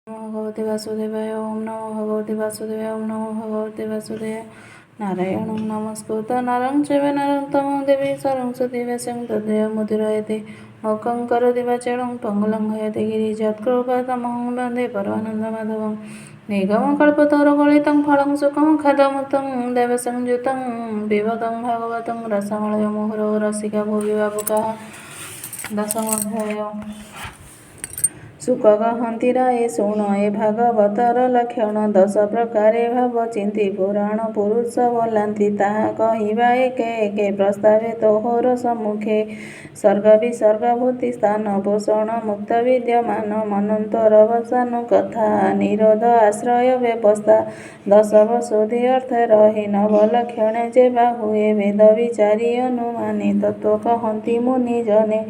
ଭଗବତେ ବାସୁଦେବାୟ, ଓମ୍ ନମୋ ଭଗବତେ ବାସୁଦେବାୟ, ଓମ୍ ନମୋ ଭଗବତେ ବାସୁଦେବାୟ। ନାରାୟଣ ନମସ୍କୃତ ନରଂ ଚୈବ ନରୋତ୍ତମଂ ଦେବୀ ସରସ୍ୱତୀ ବ୍ୟାସଂ ତଦୟ ମୁଦିରୟତେ। ମୂକଂ କରୋତି ବାଚାଳଂ ପଙ୍ଗୁଲଙ୍ଘୟତେ ଗିରି ଯତ୍କୃପାତମହଂ ବନ୍ଦେ ପରମାନନ୍ଦ ମାଧବଂ। ନିଗମ କଳ୍ପତରୁଗଳିତଂ ଫଳଂ ସୁଖମୁଖାଦମୃତଂ ଦେବସଂଯୁତଂ ପିବତଂ ଭାଗବତଂ ରସମଳୟ ମୁହୁରହୁ ରସିକା ଭୁବି ଭାବୁକାଃ। ଦଶମ ଅଧ୍ୟାୟ। ଶୁକ କହନ୍ତି ରାୟେ ଶୁଣ ଏ ଭାଗବତର ଲକ୍ଷଣ। ଦଶ ପ୍ରକାରେ ଭାବ ଚିନ୍ତି ପୁରାଣ ପୁରୁଷ ବୋଲାନ୍ତି, ତାହା କହିବା ଏକେ ଏକେ ପ୍ରସ୍ତାବେ ତୋହୋର ସମ୍ମୁଖେ। ସର୍ଗ ବିସର୍ଗ ଭୂତି ସ୍ଥାନ ପୋଷଣ ମୁକ୍ତ ବିଦ୍ୟମାନ, ମନ୍ୱନ୍ତର ବଂଶାନୁକଥା ନିରୋଧ ଆଶ୍ରୟ ବ୍ୟବସ୍ଥା। ଦଶ ବସୁଧି ଅର୍ଥେ ରହେ ନବ ଲକ୍ଷଣେ ଯେବା ହୁଏ, ବେଦ ବିଚାରି ଅନୁମାନେ ତତ୍ତ୍ୱ କହନ୍ତି ମୁନିଜନେ।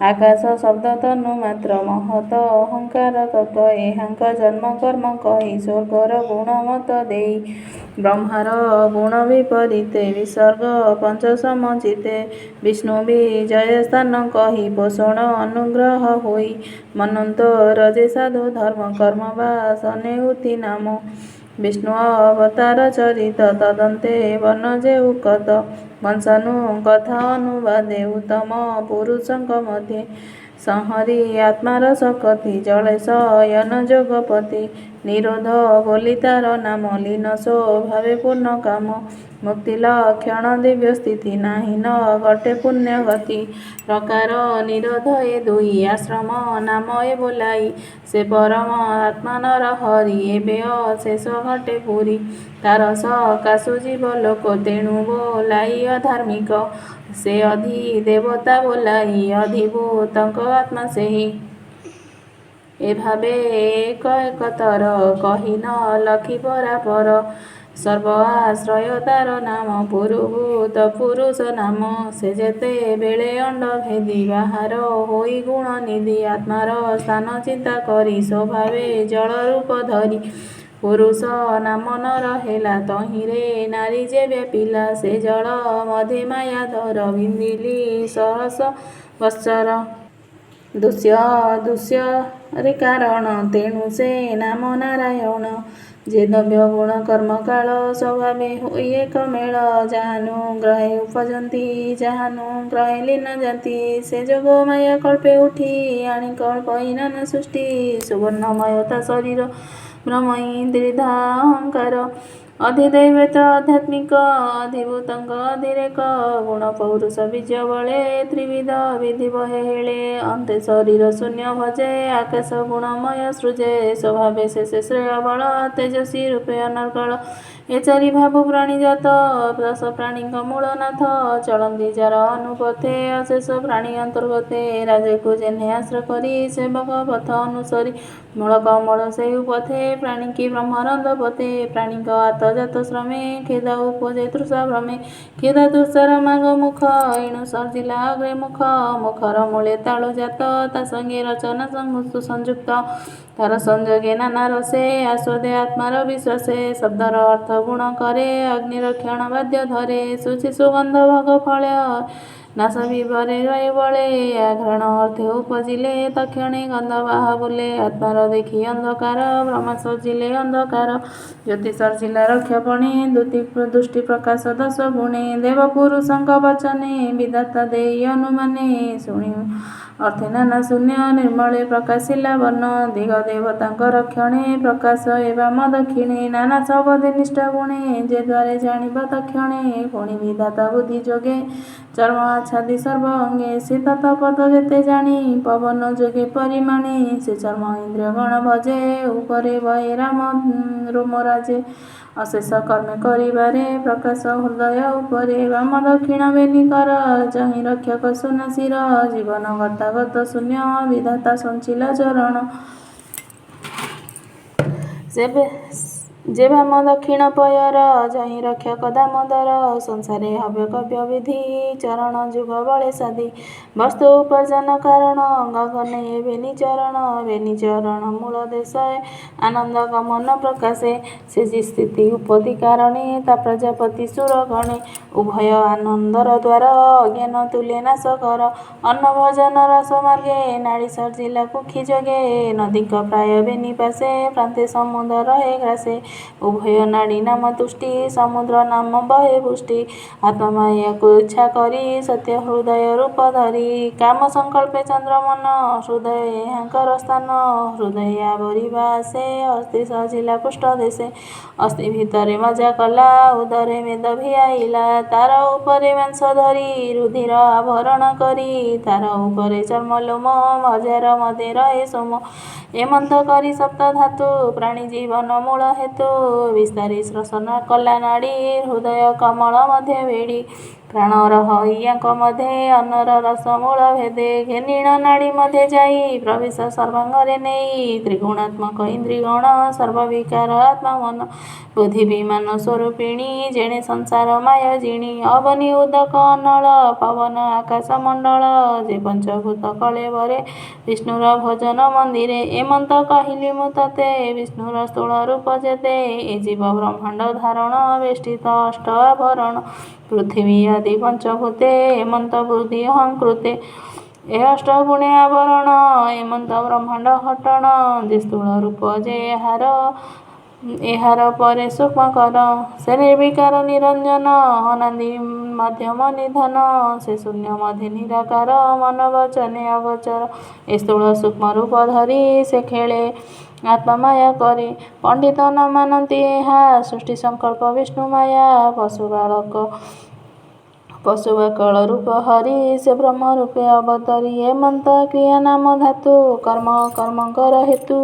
ଆକାଶ ଶବ୍ଦ ତନୁମାତ୍ର ମହତ ଅହଙ୍କାର ତତ୍ତ୍ୱ, ଏହାଙ୍କ ଜନ୍ମ କର୍ମ କହି ସ୍ୱର୍ଗର ଗୁଣ ମତ ଦେଇ। ବ୍ରହ୍ମାର ଗୁଣ ବିପରୀତେ ବିସର୍ଗ ପଞ୍ଚ ସମଞ୍ଜିତେ, ବିଷ୍ଣୁ ବିଜୟ ସ୍ଥାନ କହି ପୋଷଣ ଅନୁଗ୍ରହ ହୋଇ। ମନ୍ୱନ୍ତର ଯେ ସାଧୁ ଧର୍ମ କର୍ମ ବାସନେ ଉତି ନାମ, ବିଷ୍ଣୁ ଅବତାର ଚରିତ ତଦନ୍ତେ ବର୍ଣ୍ଣ ଯେ ଉକତ। ବଂଶାନୁକଥା ଅନୁବାଦେ ଉତ୍ତମ ପୁରୁଷଙ୍କ ମଧ୍ୟେ, ସଂହରି ଆତ୍ମାର ଶକତି ଜଳେ ଶୟନ ଯୋଗପତି। ନିରୋଧ ବୋଲି ତାର ନାମ ଲୀନ ସ୍ୱଭାବେ ପୂର୍ଣ୍ଣକାମ, ମୁକ୍ତି ଲକ୍ଷଣ ଦିବ୍ୟ ସ୍ଥିତି ନାହିଁ ନ ଘଟେ ପୁଣ୍ୟଗତି। ପ୍ରକାର ନିରୋଧ ଏ ଦୁଇ ଆଶ୍ରମ ନାମ ଏ ବୋଲାଇ, ସେ ପରମ ଆତ୍ମା ନରହରି ଏବେ ଅଶେଷ ଘଟେ ପୂରି। ତାର ସକାଶୁ ଜୀବଲୋକ ତେଣୁ ବୋଲାଇ ଅଧାର୍ମିକ, ସେ ଅଧିଦେବତା ବୋଲାଇ ଅଧିଭୂତଙ୍କ ଆତ୍ମା ସେହି। ଏ ଭାବେ ଏକ ଏକତର କହି ନ ଲଖି ପରାପର, ସର୍ବ ଆଶ୍ରୟ ତାର ନାମ ପୁରୁଭୂତ ପୁରୁଷ ନାମ। ସେ ଯେତେବେଳେ ଅଣ୍ଡ ଭେଦି ବାହାର ହୋଇ ଗୁଣନିଧି, ଆତ୍ମାର ସ୍ଥାନ ଚିନ୍ତା କରି ସ୍ୱଭାବେ ଜଳ ରୂପ ଧରି। ପୁରୁଷ ନାମ ନର ହେଲା ତହିଁରେ ନାରୀ ଯେ ବ୍ୟାପିଲା, ସେ ଜଳ ମଧ୍ୟେ ମାୟାଧର ବିନ୍ଧିଲି ସହସ୍ର ବତ୍ସର। ଦୃଶ୍ୟ ଅଦୃଶ୍ୟରେ କାରଣ ତେଣୁ ସେ ନାମ ନାରାୟଣ। ଯେ ଦ୍ରବ୍ୟ ଗୁଣ କର୍ମ କାଳ ସ୍ୱଭାବେ ହୋଇ ଏକ ମେଳ, ଯାହାନୁଗ୍ରହେ ଉପଜନ୍ତି ଯାହାନୁଗ୍ରହେ ଲୀନ ଯାନ୍ତି, ସେ ଯୋଗମାୟା କଳ୍ପେ ଉଠି ଆଣି କଳ୍ପଇ ନାନା ସୃଷ୍ଟି। ସୁବର୍ଣ୍ଣମୟ ତା ଶରୀର ଭ୍ରମଇ ତ୍ରିଧା ଅହଙ୍କାର, ଅଧିଦୈବତ ଆଧ୍ୟାତ୍ମିକ ଅଧିଭୂତଙ୍କ ଅଧିରେକ। ଗୁଣ ପୌରୁଷ ବୀର୍ଯ୍ୟ ବଳେ ତ୍ରିବିଧ ବିଧି ବହେ ହେଳେ, ଅନ୍ତେ ଶରୀର ଶୂନ୍ୟ ଭଜେ ଆକାଶ ଗୁଣମୟ ସୃଜେ। ସ୍ୱଭାବେ ଶେଷେ ଶ୍ରେୟ ବଳ ତେଜସ୍ୱୀ ରୂପେ ଅନର୍ଗଳ, ଏ ଚାରି ଭାବୁ ପ୍ରାଣୀଜାତ ଦଶ ପ୍ରାଣୀଙ୍କ ମୂଳ ନାଥ। ଚଳନ୍ତି ଯାର ଅନୁପଥେ ଅଶେଷ ପ୍ରାଣୀ ଅନ୍ତର୍ଗତେ, ରାଜାକୁ ଯେହ୍ନେ ଆଶ୍ର କରି ସେବକ ପଥ ଅନୁସରି। ମୂଳ କମଳ ସେହୁ ପଥେ ପ୍ରାଣୀକି ବ୍ରହ୍ମରନ୍ଧ୍ର ପୋତେ, ପ୍ରାଣୀଙ୍କ ଆତଯାତ ଶ୍ରମେ କ୍ଷୁଧା ଉପଜେ ତୃଷା ଭ୍ରମେ। କ୍ଷୁଧା ତୃଷାର ମାଗ ମୁଖ ଏଣୁ ସର୍ଜିଲା ଅଗ୍ରେ ମୁଖ, ମୁଖର ମୂଳେ ତାଳୁ ଜାତ ତା ସଙ୍ଗେ ରଚନା ସଂଯୁକ୍ତ। ତାର ସଂଯୋଗେ ନାନା ରସେ ଆସ୍ୱାଦେ ଆତ୍ମାର ବିଶ୍ୱାସେ, ଶବ୍ଦର ଅର୍ଥ ଗୁଣ କରେ ଅଗ୍ନି ରକ୍ଷଣ ବାଦ୍ୟ ଧରେ। ଶୁଚି ସୁଗନ୍ଧ ଭୋଗ ଫଳ ନାସ ବିବରେ ବାୟୁ ବଳେ, ଆଘ୍ରାଣ ଅର୍ଥେ ଉପଜିଲେ ତକ୍ଷଣେ ଗନ୍ଧବାହ ବୁଲେ। ଆତ୍ମାର ଦେଖି ଅନ୍ଧକାର ବ୍ରହ୍ମା ସର୍ଜିଲେ ଅନ୍ଧକାର, ଜ୍ୟୋତି ସର୍ଜିଲା ରକ୍ଷପଣେ ଦୃଷ୍ଟି ପ୍ରକାଶ ଦଶ ଗୁଣେ। ଦେବ ପୁରୁଷଙ୍କ ବଚନେ ବିଧାତା ଦେଇ ଅନୁମାନେ, ଶୁଣି ଅର୍ଥେ ନାନା ଶୂନ୍ୟ ନିର୍ମଳେ ପ୍ରକାଶିଲା ବର୍ଣ୍ଣ। ଦିଗ ଦେବତାଙ୍କ ରକ୍ଷଣେ ପ୍ରକାଶ ଏ ବାମ ଦକ୍ଷିଣେ, ନାନା ଶବଦେ ନିଷ୍ଠା ଗୁଣେ ଯେ ଦ୍ୱାରେ ଜାଣିବ ତକ୍ଷଣେ। ପୁଣି ବିଧାତା ବୁଦ୍ଧି ଯୋଗେ ଚର୍ମ ଆଚ୍ଛାଦି ସର୍ବ ଅଙ୍ଗେ, ସେ ତତ ପଦ ଯେତେ ଜାଣି ପବନ ଯୋଗେ ପରିମାଣେ। ସେ ଚର୍ମ ଇନ୍ଦ୍ରିୟଗଣ ଭଜେ ଉପରେ ବହେ ରାମ ରୋମରାଜେ, ଅଶେଷ କର୍ମେ କରିବାରେ ପ୍ରକାଶ ହୃଦୟ ଉପରେ। ବାମ ଦକ୍ଷିଣ ବେନି କର ଯହିଁ ରକ୍ଷକ ସୁନାସିର, ଜୀବନ ଗତାଗତ ଶୂନ୍ୟ ବିଧାତା ସଞ୍ଚିଲା ଚରଣ। ଯେ ବାମ ଦକ୍ଷିଣ ପୟର ଯହିଁ ରକ୍ଷକ ଦାମୋଦର, ସଂସାରେ ହବ୍ୟ କବ୍ୟ ବିଧି ଚରଣ ଯୁଗ ବଳେ ସାଧି। ବସ୍ତୁ ଉପାର୍ଜନ କାରଣ ଗଗନେ ଏ ବେନି ଚରଣ। ବେନି ଚରଣ ମୂଳ ଦେଶେ ଆନନ୍ଦ ଗମନ ପ୍ରକାଶେ। ସେ ଯେ ସ୍ଥିତି ଉପଧି କାରଣେ ତା ପ୍ରଜାପତି ସୁରଗଣେ। ଉଭୟ ଆନନ୍ଦର ଦ୍ୱାର ଅଜ୍ଞାନ ତୁଲେ ନାଶ କର। ଅନ୍ନ ଭୋଜନ ରସ ମାର୍ଗେ ନାଡ଼ୀ ସର୍ଜିଲା କୁକ୍ଷି ଯୋଗେ। ନଦୀଙ୍କ ପ୍ରାୟ ବେନି ପାଶେ ପ୍ରାନ୍ତେ ସମୁଦ୍ର ରହେ ଗ୍ରାସେ। ଉଭୟ ନାଡ଼ୀ ନାମ ତୁଷ୍ଟି ସମୁଦ୍ର ନାମ ବହେ ପୁଷ୍ଟି। ଆତ୍ମା ମାୟାକୁ ଇଚ୍ଛା କରି ସତ୍ୟ ହୃଦୟ ରୂପ ଧରି। କାମ ସଂକଳ୍ପେ ଚନ୍ଦ୍ର ମନ ହୃଦୟ ଏହାଙ୍କର ସ୍ଥାନ। ହୃଦୟେ ଆବରିବା ଆଶେ ଅସ୍ଥି ସର୍ଜିଲା ପୃଷ୍ଠଦେଶେ। ଅସ୍ଥି ଭିତରେ ମଜ୍ଜା କଲା ଉଦରେ ମେଦ ଭିଆଇଲା। ତାର ଉପରେ ମାଂସ ଧରି ରୁଧିର ଆଭରଣ କରି। ତାର ଉପରେ ଚର୍ମ ଲୋମ ମଜ୍ଜାର ମଧ୍ୟେ ରହେ ସୋମ। ଏମନ୍ତ କରି ସପ୍ତଧାତୁ ପ୍ରାଣୀ ଜୀବନ ମୂଳ ହେତୁ। ବିସ୍ତାରି ଶ୍ଵସନ କଲା ନାଡ଼ୀ ହୃଦୟ କମଳ ମଧ୍ୟେ ବେଢ଼ି। ପ୍ରାଣ ରହଇ ୟାଙ୍କ ମଧ୍ୟେ ଅନ୍ନର ରସ ମୂଳ ଭେଦେ। ଘେନିଣ ନାଡ଼ୀ ମଧ୍ୟେ ଯାଇ ପ୍ରବେଶ ସର୍ବାଙ୍ଗରେ ନେଇ। ତ୍ରିଗୁଣାତ୍ମକ ଇନ୍ଦ୍ରିୟଗଣ ସର୍ବବିକାର ଆତ୍ମା ମନ। ବୁଦ୍ଧି ବିମାନ ସ୍ୱରୂପିଣୀ ଯେଣେ ସଂସାର ମାୟା ଜିଣି। ଅବନୀ ଉଦକ ଅନଳ ପବନ ଆକାଶ ମଣ୍ଡଳ। ଯେ ପଞ୍ଚଭୂତ କଳେବରେ ବିଷ୍ଣୁର ଭୋଜନ ମନ୍ଦିରେ। ଏମନ୍ତ କହିଲି ମୁଁ ତୋତେ ବିଷ୍ଣୁର ସ୍ଥୂଳ ରୂପ ଯେତେ। ଏ ଜୀବ ବ୍ରହ୍ମାଣ୍ଡ ଧାରଣ ବେଷ୍ଟିତ ଅଷ୍ଟ ଆବରଣ। ପୃଥିବୀ ଆଦି ପଞ୍ଚଭୂତେ ଏମନ୍ତ ବୁଦ୍ଧି ଅହଂକୃତେ। ଏ ଅଷ୍ଟ ଗୁଣେ ଆବରଣ ଏମନ୍ତ ବ୍ରହ୍ମାଣ୍ଡ ଘଟଣ। ଯେ ସ୍ଥୂଳ ରୂପ ଯେ ଏହାର ଏହାର ପରେ ସୂକ୍ଷ୍ମକର। ସେ ନିର୍ବିକାର ନିରଞ୍ଜନ ଅନାଦି ମଧ୍ୟମ ନିଧନ। ସେ ଶୂନ୍ୟ ମଧ୍ୟେ ନିରାକାର ମନ ବଚନେ ଅଗୋଚର। ଏ ସ୍ଥୂଳ ସୂକ୍ଷ୍ମ ରୂପ ଧରି ସେ ଖେଳେ ଆତ୍ମା ମାୟା କରି। ପଣ୍ଡିତ ନ ମାନନ୍ତି ଏହା ସୃଷ୍ଟି ସଂକଳ୍ପ ବିଷ୍ଣୁ ମାୟା। ପଶୁ ବାଳକ ରୂପ ହରି ସେ ବ୍ରହ୍ମ ରୂପେ ଅବତରି। ଏମନ୍ତ କ୍ରିୟା ନାମ ଧାତୁ କର୍ମ ଅକର୍ମଙ୍କର ହେତୁ।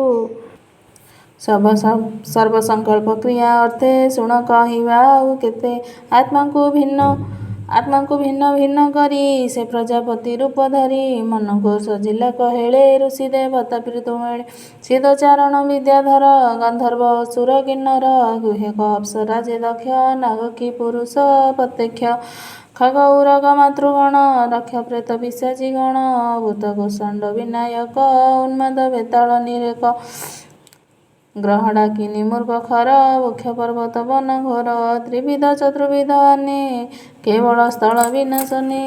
ସର୍ବସଂକଳ୍ପ କ୍ରିୟା ଅର୍ଥେ ଶୁଣ କହିବା ଆଉ କେତେ। ଆତ୍ମାଙ୍କୁ ଭିନ୍ନ ଭିନ୍ନ କରି ସେ ପ୍ରଜାପତି ରୂପ ଧରି। ମନକୁ ସର୍ଜିଲା ହେଳେ ଋଷି ଦେବତା ପିତୃମେଳେ। ସିଦ୍ଧ ଚାରଣ ବିଦ୍ୟାଧର ଗନ୍ଧର୍ବ ଅସୁର କିନ୍ନର। ଗୁହ୍ୟକ ଅପ୍ସରା ଯେ ଦକ୍ଷ ନାଗ କିମ୍ପୁରୁଷ ପ୍ରତ୍ୟକ୍ଷ। ଖଗ ଉରଗ ମାତୃଗଣ ରକ୍ଷ ପ୍ରେତ ପିଶାଚୀଗଣ। ଭୂତ କୁଷ୍ମାଣ୍ଡ ବିନାୟକ ଉନ୍ମାଦ ବେତାଳ ନିରେକ। ଗ୍ରହ ଡାକିନୀ ମୃଗ ଖର ବୃକ୍ଷ ପର୍ବତ ବନ ଘୋର। ତ୍ରିବିଧ ଚତୁର୍ବିଧ ଆନେ କେବଳ ସ୍ଥଳ ବିନାଶନେ।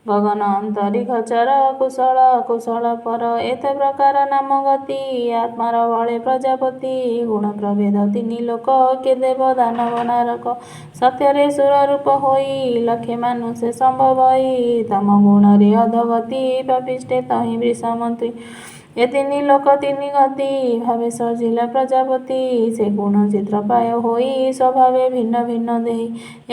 ଗଗନ ଅନ୍ତରିକ୍ଷ ଚର କୁଶଳ ଅକୁଶଳ ପର। ଏତେ ପ୍ରକାର ନାମ ଗତି ଆତ୍ମାର ବଳେ ପ୍ରଜାପତି। ଗୁଣ ପ୍ରଭେଦ ତିନି ଲୋକ କେ ଦେବ ଦାନବ ନାରକ। ସତ୍ୟରେ ସୁର ରୂପ ହୋଇ ଲକ୍ଷେ ମାନୁଷେ ସମ୍ଭବଇ। ତମ ଗୁଣରେ ଅଧୋଗତି ପାପିଷ୍ଠେ ତହିଁ ବିଷମତି। ଏ ତିନି ଲୋକ ତିନି ଗତି ଭାବେ ସର୍ଜିଲା ପ୍ରଜାପତି। ସେ ଗୁଣ ଚିତ୍ର ପ୍ରାୟ ହୋଇ ସ୍ୱଭାବେ ଭିନ୍ନ ଭିନ୍ନ ଦେହୀ।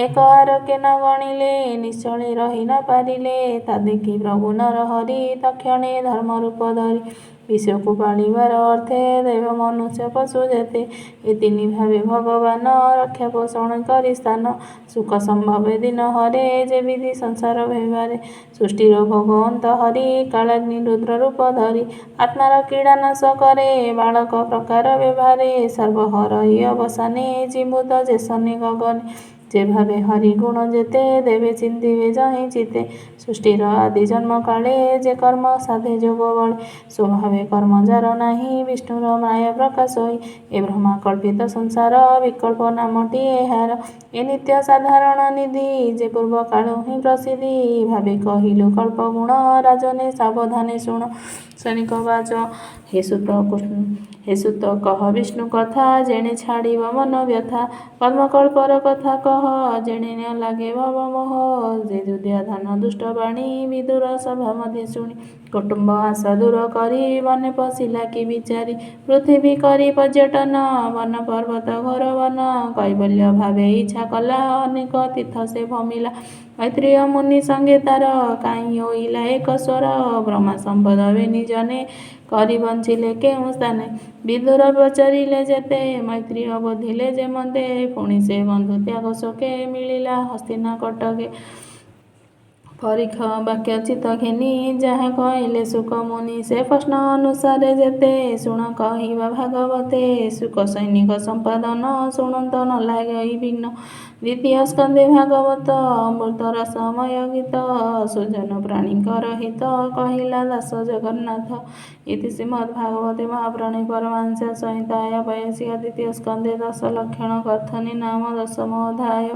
ଏକ ଆରକେ ନ ଗଣିଲେ ନିଶ୍ଚଳେ ରହି ନ ପାରିଲେ। ତା ଦେଖି ପ୍ରଭୁ ନରହରି ତକ୍ଷଣେ ଧର୍ମରୂପ ଧରି। ବିଶ୍ୱକୁ ପାଳିବାର ଅର୍ଥେ ଦେବ ମନୁଷ୍ୟ ପଶୁ ଯେତେ। ଏ ତିନି ଭାବେ ଭଗବାନ ରକ୍ଷା ପୋଷଣ କରି ସ୍ଥାନ। ଶୁକ ସମ୍ଭବେ ଦିନ ହରେ ଯେବିଧି ସଂସାର ବ୍ୟବହାରେ। ସୃଷ୍ଟିର ଭୋଗ ଅନ୍ତ ହରି କାଳାଗ୍ନି ରୁଦ୍ର ରୂପ ଧରି। ଆତ୍ମାର କ୍ରୀଡ଼ା ନାଶ କରେ ବାଳକ ପ୍ରକାର ବ୍ୟବହାରେ। ସର୍ବ ହରଇ ଅବସାନେ ଜୀମୂତ ଯେସନେ ଗଗନେ। ଯେ ଭାବେ ହରି ଗୁଣ ଯେତେ ଦେବେ ଚିନ୍ତିବେ ଯହିଁ ଚିତ୍ତେ। ସୃଷ୍ଟିର ଆଦି ଜନ୍ମକାଳେ ଯେ କର୍ମ ସାଧେ ଯୋଗବଳେ। ସ୍ୱଭାବେ କର୍ମ ଯାର ନାହିଁ ବିଷ୍ଣୁର ମାୟା ପ୍ରକାଶଇ। ଏ ଭ୍ରମା କଳ୍ପିତ ସଂସାର ବିକଳ୍ପ ନାମଟି ଏହାର। ଏ ନିତ୍ୟ ସାଧାରଣ ନିଧି ଯେ ପୂର୍ବକାଳୁ ହିଁ ପ୍ରସିଦ୍ଧି। ଭାବେ କହିଲୁ କଳ୍ପଗୁଣ ରାଜନେ ସାବଧାନେ ଶୁଣ। ଶ୍ରେଣିକ ଉବାଚ ହେ ସୂତ କହ ବିଷ୍ଣୁ କଥା ଯେଣେ ଛାଡ଼ିବ ମନ ବ୍ୟଥା। ପଦ୍ମକଳ୍ପର କଥା କହ ଯେଣେ ନ ଲାଗେ ଭବ ମୋହ। ଯେ ଦୁର୍ଯ୍ୟୋଧନ ଦୁଷ୍ଟ ବାଣୀ ବିଦୁର ସଭା ମଧ୍ୟେ ଶୁଣି। କୁଟୁମ୍ବ ଆଶା ଦୂର କରି ବନେ ପଶିଲା କି ବିଚାରି। ପୃଥିବୀ କରି ପର୍ଯ୍ୟଟନ ବନ ପର୍ବତ ଘୋର ବନ। କୈବଲ୍ୟ ଭାବେ ଇଚ୍ଛା କଲା ଅନେକ ତୀର୍ଥ ସେ ଭ୍ରମିଲା। ମୈତ୍ରେୟ ମୁନି ସଙ୍ଗେ ତାର କାହିଁ ହୋଇଲା ଏକ ସ୍ୱର। ବ୍ରହ୍ମା ସମ୍ପଦ ବେନି ଜନେ କରି ବଞ୍ଚିଲେ କେଉଁ ସ୍ଥାନେ। ବିଦୁର ପଚାରିଲେ ଯେତେ ମୈତ୍ରେୟ ବୋଧିଲେ ଯେମନ୍ତେ। ପୁଣି ସେ ବନ୍ଧୁ ତ୍ୟାଗ ଶୋକେ ମିଳିଲା ହସ୍ତିନା କଟକେ। ପରୀଖ ବାକ୍ୟ ଚିତ୍ତ ଘେନି, ଯାହା କହିଲେ ଶୁକମୁନି। ସେ ପ୍ରଶ୍ନ ଅନୁସାରେ ଯେତେ, ଶୁଣ କହିବା ଭାଗବତେ। ଶୁକ ସୈନିକ ସମ୍ପାଦନ, ଶୁଣନ୍ତ ନ ଲାଗଇ ବିଘ୍ନ। ଦ୍ୱିତୀୟ ସ୍କନ୍ଧେ ଭାଗବତ, ଅମୃତ ରସମୟ ଗୀତ। ସୁଜନ ପ୍ରାଣୀଙ୍କର ହିତ, କହିଲା ଦାସ ଜଗନ୍ନାଥ। ଇତି ଶ୍ରୀମଦ୍ଭାଗବତେ ମହାପୁରାଣେ ପରମହଂସ୍ୟାଂ ସଂହିତାୟାଂ ବୈଶିକ ଦ୍ୱିତୀୟ ସ୍କନ୍ଧେ ଦଶଲକ୍ଷଣ କଥନୀ ନାମ ଦଶମୋ ଅଧ୍ୟାୟ।